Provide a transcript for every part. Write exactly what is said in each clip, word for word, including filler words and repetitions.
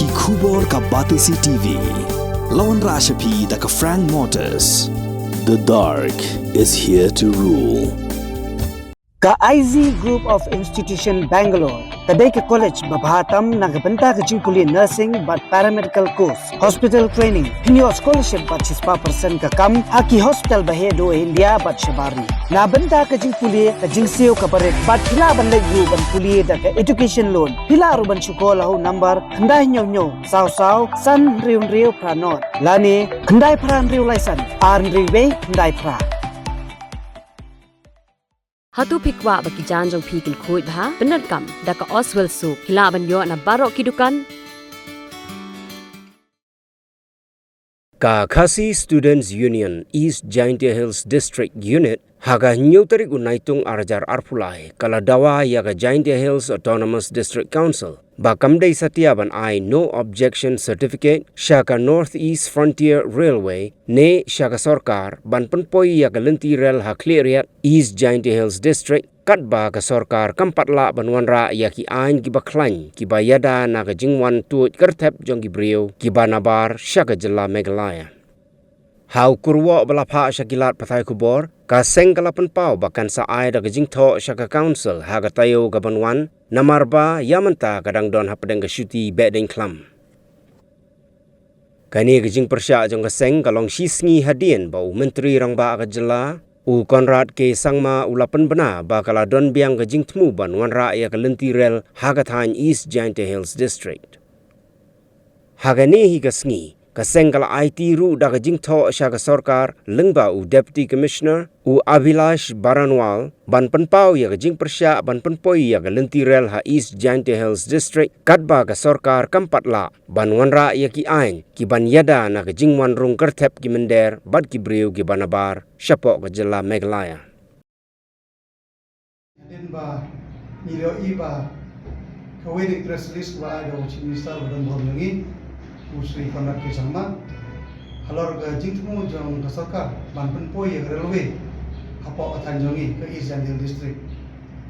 Ki khubor ka Batesi T V. La wanrah sha phi da ka Frank Motors. The dark is here to rule. Ka I Z Group of Institution Bangalore ka dei ka college ba bha tam na ka bynta ka jingpule nursing bad paramedical course, hospital training, pynïoh scholarship bad shispah percent ka kam ha ki hospital ba heh duh India bad shabar ri. Na bynta ka jingpule, ka jingsiew kaba rit bad phi lah ban leit ruh ban pule da ka education loan. Phi lah ruh ban shu call ha u number khyndai hynñiew hynñiew saw saw san hynriew hynriew phra nod lane khyndai phra hynriew lai san ar hynriew wei khyndai phra. Hato phi kwah ba ki jaiñ jong phi kin khuid bha? Pyndonkam da ka Oswell Soap. Phi lah ban ïoh na baroh ki dukan. Ka Khasi Students Union East Jaintia Hills District Unit ha ka hynñiew tarik u Naitung ar hajar arphew lai ka la dawa ïa ka Jaintia Hills Autonomous District Council ba kam dei satia ban ai no objection certificate sha ka North East Frontier Railway ne sha ka sorkar ban pynpoi ïa ka lynti rel ha Khliehriat, East Jaintia Hills District, katba ka sorkar kam pat lah ban wanrah ïa ki aiñ kiba khlaiñ kiba ïada na ka jingwan tuid kyrthep jong ki briew kiba nabar sha ka jylla Meghalaya. Ha u kyrwoh ba la phah sha ki lad pathai khubor, ka seng ka la pynpaw ba kan sa ai da ka jingthoh sha ka council ha ka taïew kaban wan, namar ba ïa mynta ka dang don hapdeng ka shuti behdeiñkhlam. Kane ka jingpyrshah jong ka seng ka long shi sngi hadien ba u Myntri Rangbah ka jylla, u Conrad K Sangma, u la pynbna ba ka la don biang ka jingthmu ban wanrah ïa ka lynti rel ha ka thaiñ East Jaintia Hills District. Ha kane hi ka sngi, ka seng ka la aiti ruh da ka jingthoh sha ka sorkar lyngba u Deputy Commissioner, u Abhilash Baranwal, ban pynpaw ïa ka jingpyrshah ban pynpoi ïa ka lynti rel ha East Jaintia Hills District, katba ka sorkar kam pat lah ban wanrah ïa ki aiñ kiban ïada na ka jingwan rung kyrthep ki mynder bad ki briew kiba nabar shapoh ka jylla Meghalaya. Hadien ba ngi la ïohi ba kawei na ki press release ba la ai da u Chief Minister ba don burom jong ngi, u Shri Conrad K Sangma, halor ka jingthmu jong ka sorkar ban pynpoi ïa ka railway hapoh ka thaiñ jong ngi, ka East Jaintia Hills District.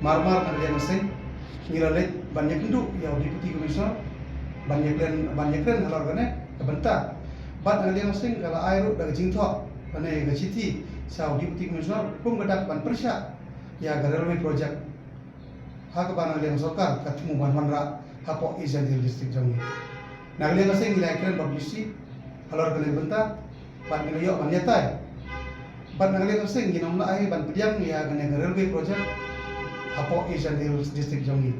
Mar mar na ka liang ka seng ngi la leit ban ïakynduh ïa u Deputy Commissioner ban ïakren, ban ïakren halor kane ka bynta. Bad na ka liang ka seng ka la ai ruh da ka jingthoh kane ka shithi sha u Deputy Commissioner kum ka dak ban pyrshah ïa ka railway project. Ha kaba na ka liang sorkar ka thmu ban wanrah hapoh East Jaintia Hills District jong ngi. Na ka liang ka seng ngi la ïakren bad u D C halor kane ka bynta bad ngi la ïoh ban ïatai. Bad na ka liang ka seng ngin ym lah hi ban pdiang ïa kane ka railway project hapoh East Jaintia Hills District jong ngi.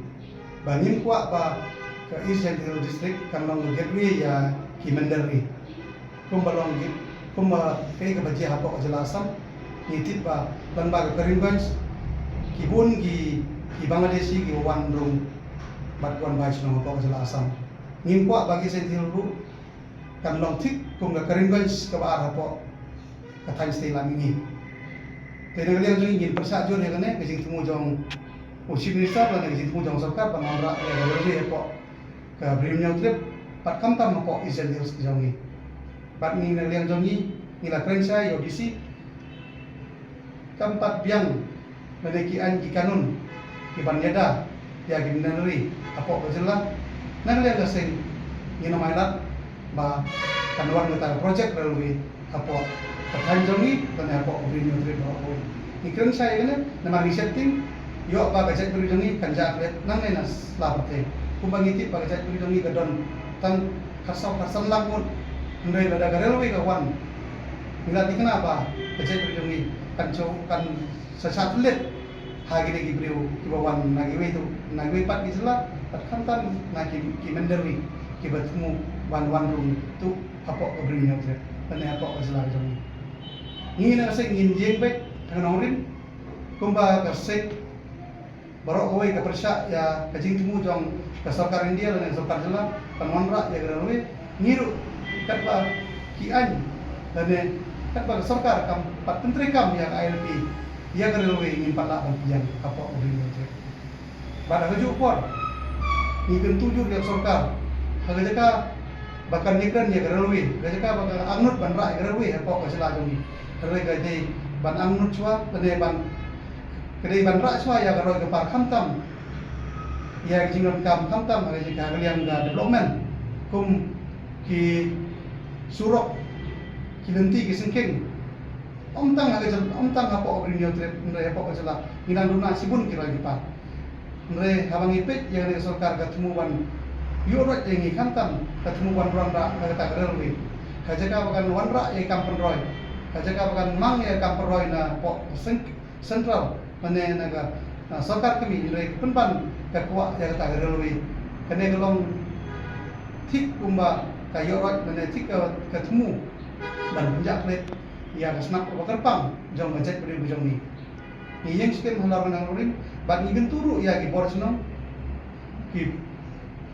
Ba ngim kwah ba ka East Jaintia Hills District kan long ka gateway ïa ki mynder ri. Kumba long ki, kumba kaei kaba jia hapoh ka jylla Assam, ngi tip ba lyngba ka Karimganj ki bun ki, ki Bangladeshi ki wan rung bad wan bai shnong hapoh ka jylla Assam. Ngim kwah ba ka East Jaintia Hills ruh kan long thik kum ka Karimganj kaba ar hapoh ka thaiñ shatei lam mihngi. Te na ka liang jong ngi ngin pyrshah jur ïa kane ka jingthmu jong u Chief Minister lane ka jingthmu jong sorkar ban wanrah ïa ka railway hapoh ka Bri Hynñiewtrep bad khamtam hapoh East Jaintia Hills ka jong ngi. Bad ngi na ka liang jong ngi ngi la kren shai ïa u D C kam pat biang lane ki aiñ ki kanun kiban ïada ïa ki mynder ri hapoh ka jylla. Na ka liang ka seng ngin ym ailad ba kan wan kata ka project railway hapoh ka thaiñ jong ngi lane hapoh ka Bri Hynñiewtrep baroh kawei. Ngi kren shai ïa kane namar ngi sheptieng ïoh ba ka jaitbynriew jong ngi kan jah klet nangne na sla pyrthei. Kumba ngi tip ba ka jaitbynriew jong ngi ka don tang khatsaw khatsan lak ngut, hynrei lada ka railway ka wan ngi la thikna ba ka jaitbynriew jong ngi kan shu kan sa shah thylliej ha kine ki briew kiba wan na kiwei tu, na kiwei pat ki jylla bad khamtam na ki, ki mynder ri kiba thmu ban wan rung tu hapoh ka Bri Hynñiewtrep lane hapoh ka jylla ka jong ngi. Ngi na ka seng ngin ïeng beit ha ka nongrim kumba ka seng baroh kawei ka pyrshah ïa ka jingthmu jong ka sorkar India lane ka sorkar jylla ban wanrah ïa ka railway. Ngi ruh katba ki aiñ lane katba ka sorkar kam pat pyntreikam ïa ka I L P ïa ka railway ngim pat lah ban pdiang hapoh ka Bri Hynñiewtrep. Bad ha kajuh por ngi kyntu jur ïa ka sorkar ha ka jaka ba kan ïakren ïa ka railway, ha ka jaka ba ka angnud ban rah ïa ka railway hapoh ka jylla jong ngi. Hynrei ka dei ban angnud shuwa lane ban, ka dei ban rah shuwa ïa ka roi ka par khamtam ïa ka jingdonkam khamtam ha ka jaka ha ka liang ka development. Kum ki surok, ki lynti, ki syngkien. Ym tang ha ka jylla, ym tang hapoh Ri Hynñiewtrep, hynrei hapoh ka jylla ngi dang duna shibun ki roi ki par. Hynrei haba ngi peit ïa kane ka sorkar ka thmu ban ïuh roit ïa ngi, khamtam ka thmu ban wanrah ïa kata ka railway. Ha jaka ba kan wanrah ïa ki kam pynroi, ha jaka ba kan mang ïa ki kam pynroi napoh Central, mane na ka, na sorkar kmie, hynrei ka pynban ka kwah ïa kata ka railway. Kane ka long thik kumba ka ïuh roit, mane thik ka, ka thmu ban pynjah klet ïa ka snap kaba kyrpang jong ka jaitbynriew ka jong ngi. Ngi ïeng skhem halor kane ka rim, bad ngi kyntu ruh ïa ki bor shnong, ki,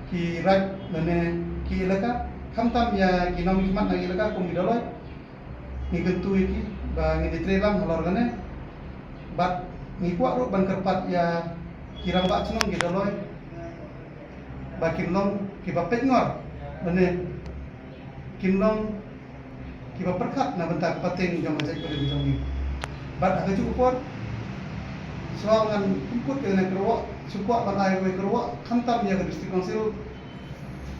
ki raid, mane ki elaka, khamtam ïa ki nongmihkhmat na ki elaka kum ki Dolloi. Ngi kyntu ïa ki ba ngin ïatrei lang halor kane. Bad ngi kwah ruh ban kyrpad ïa ki rangbah shnong ki Dolloi ba kin long kiba peitngor, mane kin long kiba pyrkhat na bynta ka pateng jong ka jaitbynriew jong ngi. Bad ha kajuh ka por, shuwa ngan pynkut ïa kane ka kyrwoh, shu kwah ban ai kawei ka kyrwoh khamtam ïa ka District Council,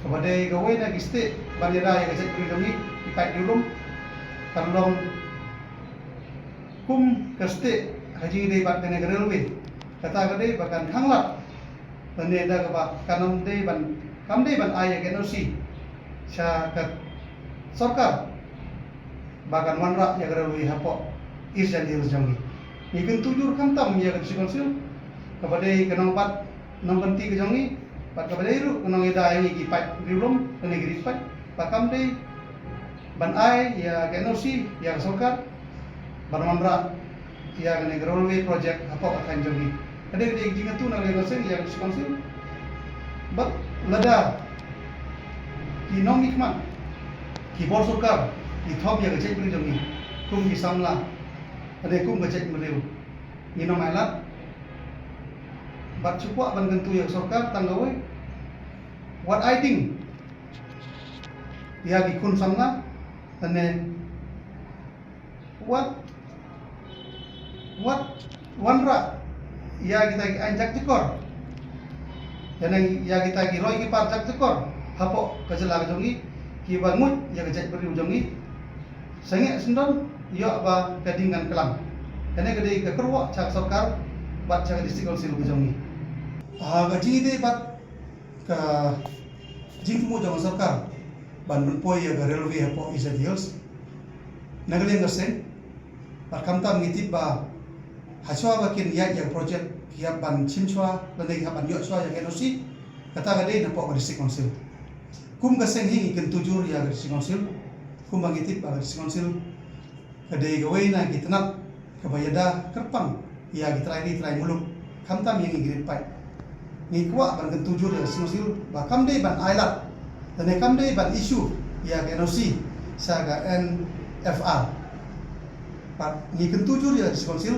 kaba dei kawei na ki state ban ïada ïa ka jaitbynriew jong ngi, ki paid riewlum. Kan long kum ka state ha jingïadei bad kane ka railway. Kata ka dei ba kan khanglad, lane da kaba kan ym dei ban, kam dei ban ai ïa ka N O C sha ka sorkar ba kan wanrah ïa ka railway hapoh East Jaintia Hills jong ngi. Ngi kyntu jur khamtam ïa ka District Council, kaba dei ka nongbat nongkynti ka jong ngi, bad kaba dei ruh ka nongïada ïa ngi ki paid riewlum, kane ki ri paid, ba kam dei ban ai ïa ka N O C ïa ka sorkar ban wanrah ïa kane ka railway project hapoh ka thaiñ jong ngi. Ka dei ka dei ka jingkyntu na ka liang ka seng ïa ka District Council. Bad lada ki nongmihkhmat, ki bor sorkar ki thop ïa ka jaitbynriew jong ngi kum ki samla, lane kum ka jaitbynriew, ngin ym ailad. Bad shu kwah ban kyntu ïa ka sorkar tang kawei, wat ai ding ïa ki khun samla, lane wat, wat wanrah ïa kita ki aiñ jakjakor, lane ïa kita ki roi ki par jakjakor hapoh ka jylla ka jong ngi, kiba nguid ïa ka jaitbynriew jong ngi. Sangeh syndon, ïoh ba ka ding kan klam. Kane ka dei ka kyrwoh sha ka sorkar bad sha ka District Council ka jong ngi. Ah, ka jingïadei bad ka jingthmu jong ka sorkar ban pynpoi ïa ka railway hapoh East Jaintia Hills, na ka liang ka seng, bad khamtam ngi tip ba hashuwa ba kin ïaid ïa ka project ki hap ban shim shuwa, lane ki hap ban ïoh shuwa ïa ka N O C, kata ka dei napoh ka District Council. Kum ka seng hi ngi kyntu jur ïa ka District Council, kumba ngi tip ba ka District Council ka dei kawei na ki tnat kaba ïada kyrpang ïa ki trai ri trai muluk, khamtam ïa ngi ki ri paid. Ngi kwah ban kyntu jur ïa ka District Council ba kam dei ban ailad, lane kam dei ban issue ïa ka N O C sha ka N F R. Bad ngi kyntu jur ïa ka District Council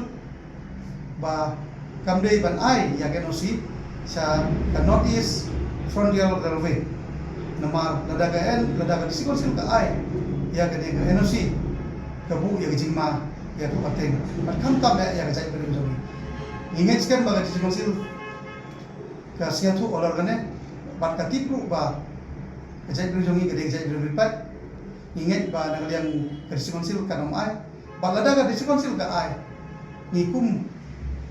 ba kam dei ban ai ïa ka N O C sha ka North East Frontier Railway. Namar lada ka N, lada ka District Council ka ai ïa kane ka N O C, ka buh ïa ka jingma ïa ka pateng, bad khamtam eh ïa ka jaitbynriew jong ngi. Ngi ngeit skhem ba ka District Council ka sngewthuh halor kane, bad ka tip ruh ba ka jaitbynriew jong ngi ka dei ka jaitbynriew ri paid. Ngi ngeit ba na ka liang ka District Council kan ym ai. Bad lada ka District Council ka ai, ngi kum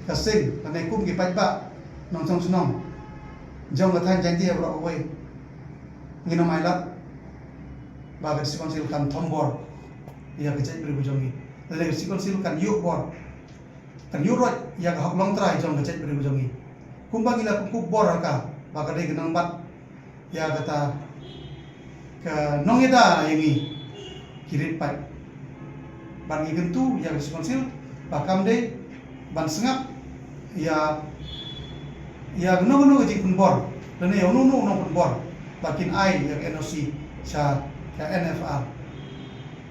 ka seng, lane kum ki paidbah nongshong shnong jong ka thaiñ Jaintia baroh kawei, ngin ym ailad ba ka District Council kan thombor ïa ka jaitbynriew ka jong ngi, lane ka District Council kan ïuh bor, kan ïuh roit ïa ka hok longtrai jong ka jaitbynriew ka jong ngi. Kumba ngi la pynkup bor ha ka, ba ka dei ka nongbat ïa kata ka nongïada ïa ngi ki ri paid. Bad ngi kyntu ïa ka District Council ba kam dei ban sngap ïa, ïa kano kano ka jingpynbor, lane ïa uno uno u nongpynbor, ba kin ai ïa ka N O C sha ka N F R.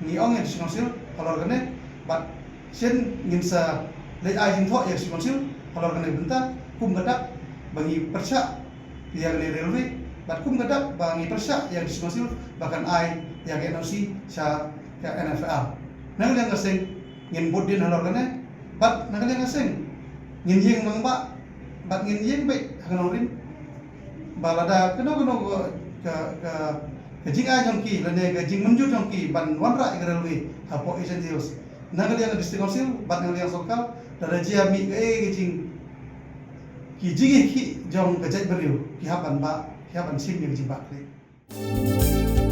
Ngi ong ïa ka District Council halor kane, bad shen ngin sa leit ai jingthoh ïa ka District Council halor kane ka bynta, kum ka dak ba ngi pyrshah ïa kane ka railway, bad kum ka dak ba ngi pyrshah ïa ka District Council ba kan ai ïa ka N O C sha ka N F R. Na ka liang ka seng ngin bud dien halor kane, bad na ka liang ka seng ngin ïeng mangbah, bad ngin ïeng beit ha ka nongrim, ba lada kano kano ka ka ka ka jingai jong ki lane ka jingmynjur jong ki ban wanrah ïa ka railway hapoh East Jaintia Hills. Na ka liang ka District Council bad na ka liang sorkar, lada jia mih kaei ka jing ki jingïakhih jong ka jaitbynriew, ki hap ban bah, ki hap ban shim ïa ka jingbah khleh.